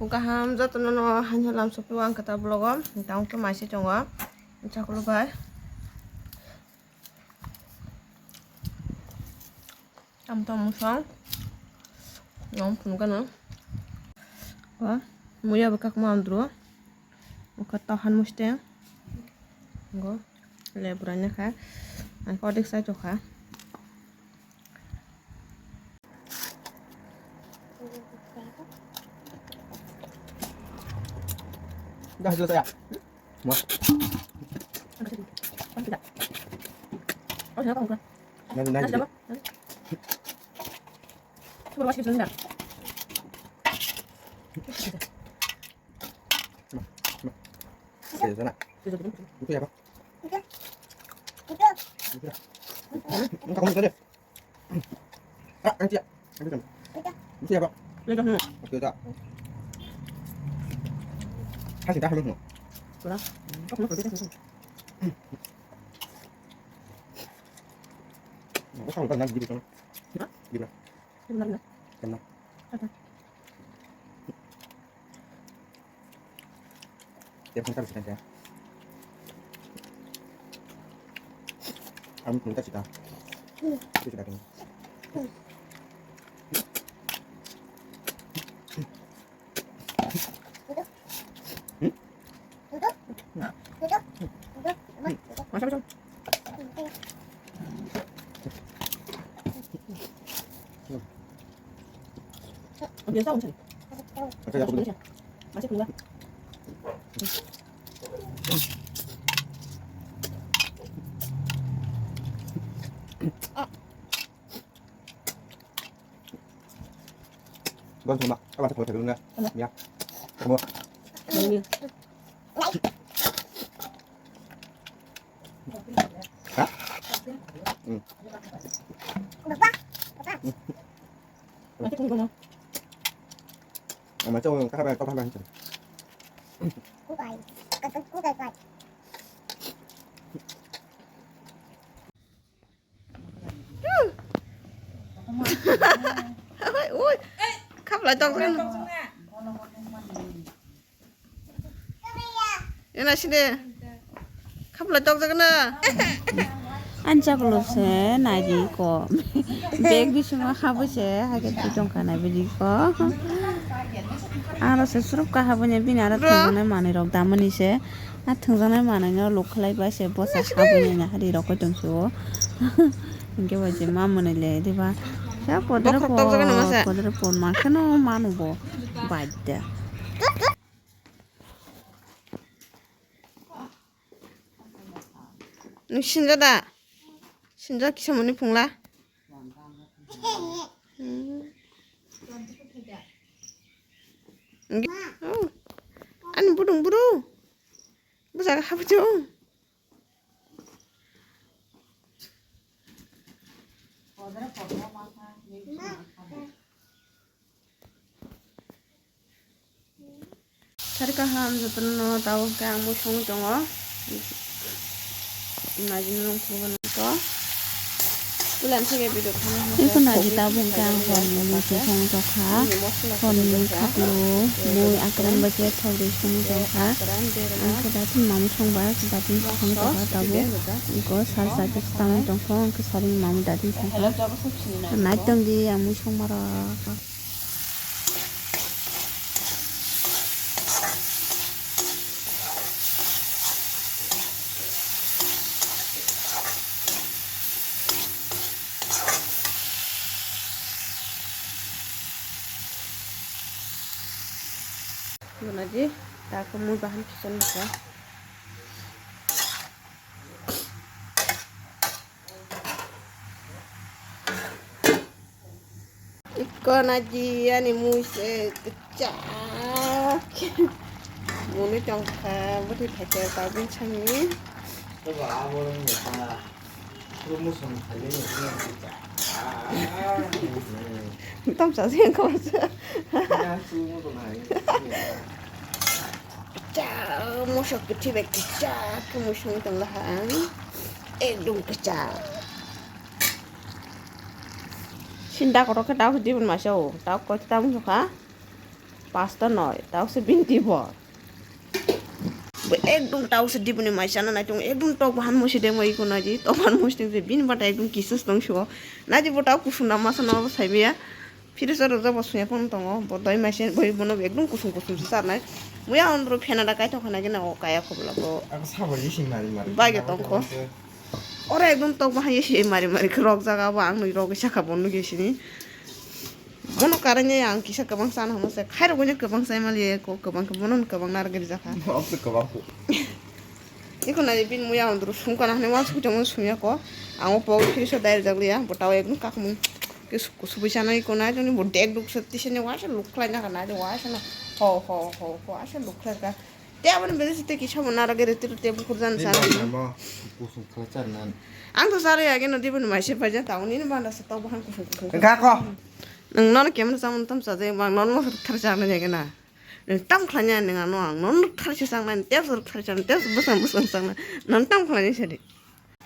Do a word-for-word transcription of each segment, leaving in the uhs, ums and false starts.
Kaham jotono no haino lam sopi ang kata vlog o. Tang to maisi tongo. Chaklo bai. Tam tam musong. Nong phunukano. Ko muya bwkak ma andro. Uka tahan musteng. Go. Le buranya kha. Ang kodik sai chokha. Dah, sudah saya. Mau. Nanti, nanti. Oke, sana. Itu ya, Pak. Enggak, kamu tadi. Ah, nanti ya. Nanti kan. Nanti ya, Pak. Oke, tak. Kasih dah, lu. Kurang. Kok lu kerja sih? Aku sama kan nanti di sana. Hah? Di mana? Di mana? Di mana? Kenal. Oke. Dia bukan taruh sini aja. Kamu minta sih, Kak. Itu sudah, Kak. Hmm? Nah. Hmm. Masuk, masuk. Biasa, Om, sini. Masuk, aku dulu. Masuk, keluar. Don, tunggu, Mak. Apa, tunggu, tunggu, tunggu. Ya. Tunggu. Ini. Hah? Hmm. Nanti tunggu, no. Ama cewek kakak, kakak, kakak. Oi, oi. Khapla tong tong. Ena sini. Khapla tong tong na. Ancha kulo se naidi ko. Bag bisingo habwi se hake twi tongkha nai bidi ko. Aro se surup ka habwi ne bini aro thwngjaknai manwi rok damani se. A thwngjaknai manwino luk khlai bai se bwsa saboni na hari rokoi tong sio. Hinkhe bai je ma mwnwi le diba. Sa podre Bokhok tokjagano masa. Podre por ma kheno manu bo baidya. Nwng sinja da? Sinja kisa mwnwi phungla? Hmm. Oh. Ani budung buru. Bwskango habwi tongo. Sari kaham jotono tabuk khe ang mui songwi tongo. Naidi nung phunukgo nukgo. Puila ang theke video khana. Eko naidi tabuk khe ang hor mui se songwi tongkha. Hor mui khaklo mui akran bai khe thok rwi songwi tongkha. Ang khe datin mamung songba datin songwi tongkha tabuk. Eko sal sal khe tamwi tongkha ang khe sari mamung datin songkha. Naitongdi ang mui songmarok. Guna di, ta khe mui bahan khichon bwkha. Iko naidi ani mui se kwchak. Mwnwi tongkha bwtwi thaichar tabuk sani. Abo abo rwngya ta. Promotion khailai rwngya ta. Tamsa se kho se. Kwchak moso kwthwi bai kwchak khe mui songwi tong laha ang. Ekdom kwchak. Sinda kotor khe dak di masa o. Dak koi ta mung kha. Pasta noi, tao se binti bo. Bo ekdom tao se diboni mai chana nai tong, ekdom tok bahan musi de moi ko nai di, tok bahan musi de bini bata ekdom kisus tong suo. Nai di bo tao kusung na masa no bo sai biya. Fridge o rwjak bo suya phone tongo, bo doi mai se boi bono ekdom kusung kusung se charnai. Muya ondro phena da kai thok khana gina o kaya khobla bo. Ako sabo yising mari mari. Bai ge tong ko. Ora ekdom tok bahan yising mari mari khorok jaga bo ang nui rok saka bo nugi sini. Bono karani ang kisa kwbang chana hamo se. Khairok boino kwbang chai maliya ko, kwbang khe bono kwbang narwk rijak kha. Norok se kwbang kho. Iko nai bin muya ondro sung kana hwnwi wansuk tongmo sung ya ko. Ang o pok fridge o dai rijak liya, bo tao ekdom kakmung. Ke su-, subui sana iko nai joni bo dek duk se tisane waisa luk khlai na ka nai de waisa na. Ho, ho, ho, ho, asa luk khlai ka. Te aboni bede site kisa bo nara gere tiru te bukhur jan sana. Kusung khlai char nan. Ang to sare age no dibon mai se paja tauni ni banda se to bahan kusung kusung. Ga ko. Nang non kemra samun tam sa je bang non mo thar char na jage na. Nang tam khlanya nang ano ang non thar se sang nan te sor thar char te bwsang bwsang sang nan. Nang tam khlanya sadi.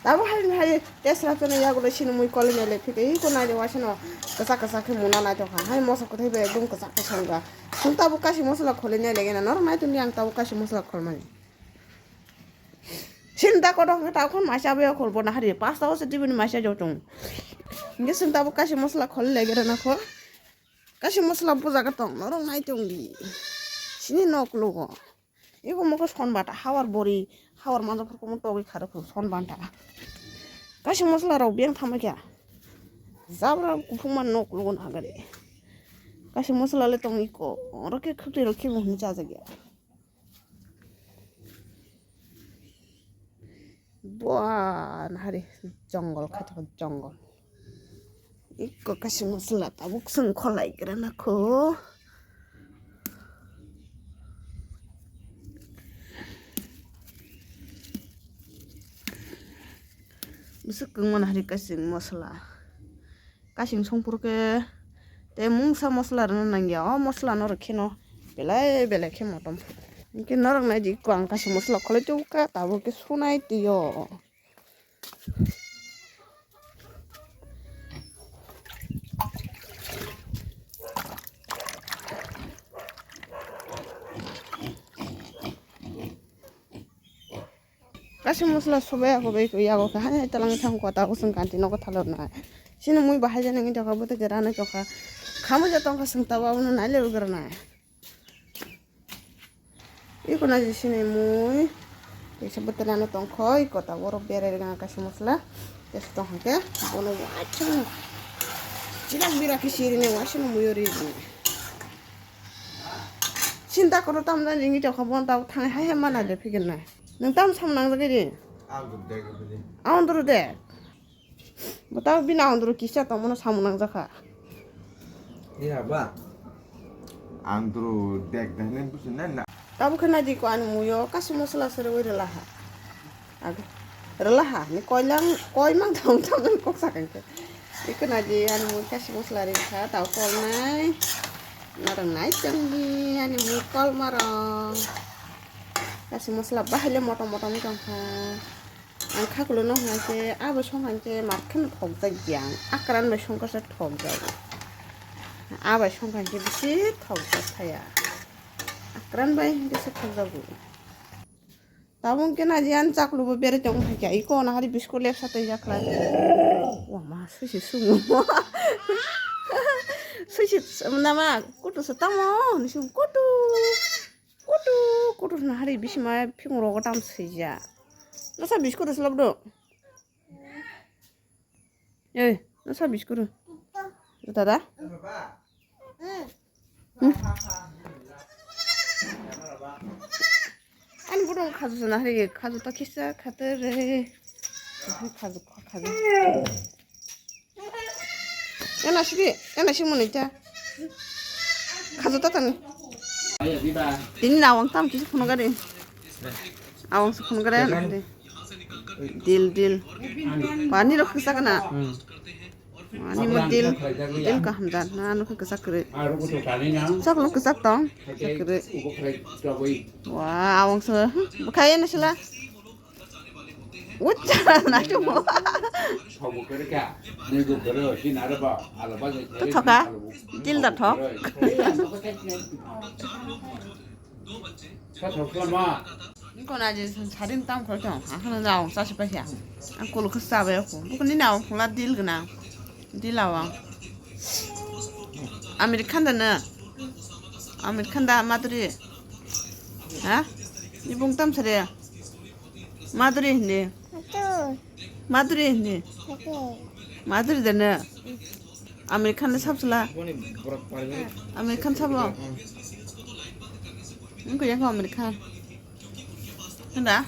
Tabo hai hai te sra chana yagulo sini mui kole nai le phike iko nai de waisa no. Kasa kasa khe muna nai to kha. Hai mosa kothai be ekdom kasa kasa ga. Sung tabo kasi mosla khole nai le gena nor nai tuni ang tabo kasi mosla khol mani. Sinta kotor khe tao khon maisa bo khol bo na hari pasta o se tibini maisa jo tong. Nge sinta bo kasi mosla khol le gere na kho. Kasi mosla bo jaga tong norok nai tong di. Sini nok logo. Ego moko son bata hawar bori hawar manja phur komo togwi khare phur son banta. Kasi mosla rok beng thama kya. Jabra kuphuma nok logo na gare. Kasi mosla le tong iko. Oro ke khukri rok khe bo hini chajakya. Buah, nahari jongol khato jongol. Iko kasi mosla tabuk sung kholai gira nakho. Bwswk kwngma nahari kasi mosla. Kasing songphuru khe tei mungsa mosla rwna nangya, o mosla no rwkhe no belai belai khe motom. Hinkhe norok nai di, ko ang kasing mosla kholai tubukha, tabuk khe sunai twi o. Kasing mosla sobai ako bai yago khe hai hai talang thang kota kusung kanti nogo thalor na. Sini mui bahai jani ngi tokha bwtwi jera nai tokha. Khamu ja tongkha sung tabo abono nai le ugra na. Iko na je sini mui. Kaisa bwtwi rano tongkho iko ta oro berai rega kasing mosla. Tes tong hangke bono waithang. Chilak bira khe siri ne waisa no mui ori. Sinta kono tam jani ngi tokha bon tabo thang hai hai mana de phigir na. Nang tam sam nang jagiri. Ang dek bini. Ang duru de. Bwtao bini ang duru kisa tongmano samung nangjakha. Iya ba. Ang duru dek dek nen busi na na. Tabo khe nai di ko ani muyo kasi mosla sere oi rela ha. Ag rela ha ni koilang koimang thong thong kok sakang khe. Iko nai di ani mui kasi mosla ri kha tao kol nai. Narang nai chang di ani mui kol marang. Kasi mosla bahai le motom motom tong kha. Ang khakulo no hwnka khe abo song hwnka khe mat kheno thokjak ya ang. Akran bai song khe thokjago. Abai song hwnka khe bisi thokjak thaya. Akran bai hwnka khe thokjago. Tabuk khe na jiyan chaklo bo bere tong hwnka khe iko na hari biskut lepsa tei jakla. Wa ma susi sumo. Susi nama kutu sa tamo ni sum kutu. Kutu, kutu na hari bisima phimung rogo tam sija. Nasa biskut selok do. Eh, nasa biskut. Dada. Hmm. Ani budong khaju sana hari khaju ta kisa khate re. Khaju khaju. Ena sidi, ena si muni ta. Khaju ta tani. Tini nawang tam kisi phunugari. Awang se phunugari na de. Dil dil. Pani rok kisa kana. Ani mo dil dil kaham dan na anu kisa kre. Sak lo kisa tong kisa kre. Wa awang se bukhai na sila. Ucha na chumo. Thoka. Dil da thok. Niko na je sarin tam khol thong. Akhana na ong sa sipa sia. Ang kolo khasa ba ko. Bukan ni na ong pula dil gana. Dil awang. American da na. American da Maduri. Ha? Ni bung tam sare. Maduri hindi. Maduri hindi. Maduri da na. American le sab sala. American sabo. Niko yang American. Handa.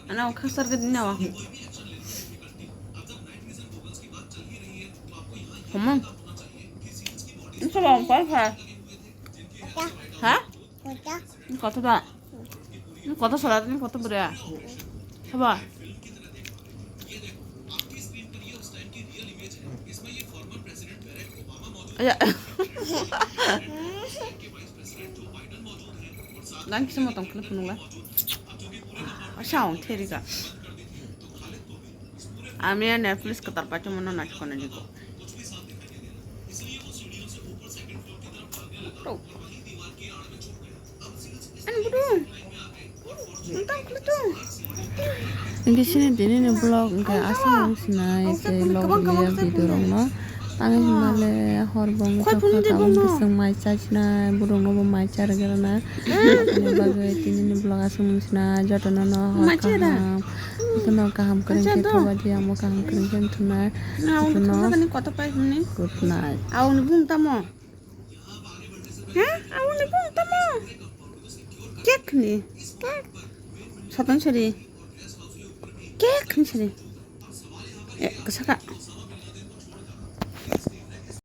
Ana o khasar gadi na wa. Komang. Niko ba ong kal ha. Ha? Kota. Ni kota da. Ni kota sala ni kota bura. Sabo. Aya. Nang kisa motong kena punung la. Asa ong theri ka. Ami ya Netflix ketar pacu mana nak kona jiko. Hingke sini tini ni vlog hingke aswk wng sinai tei log liya video rok no tangwi hwnmale hor bong tokha tabuk bwswng mai chai sinai borok no bo mai cha rwgwlana aboni bagwi tini ni vlog aswk wng sinai joto no no hor kaham joto no kaham kwrwng khe thobar di amo kaham kwrwng khe thumnai joto no good night. Aoni bung tamo? Ha? Aoni bung tamo? Cake ni. Satan sari. Cake ni sari. Eh, kesaka.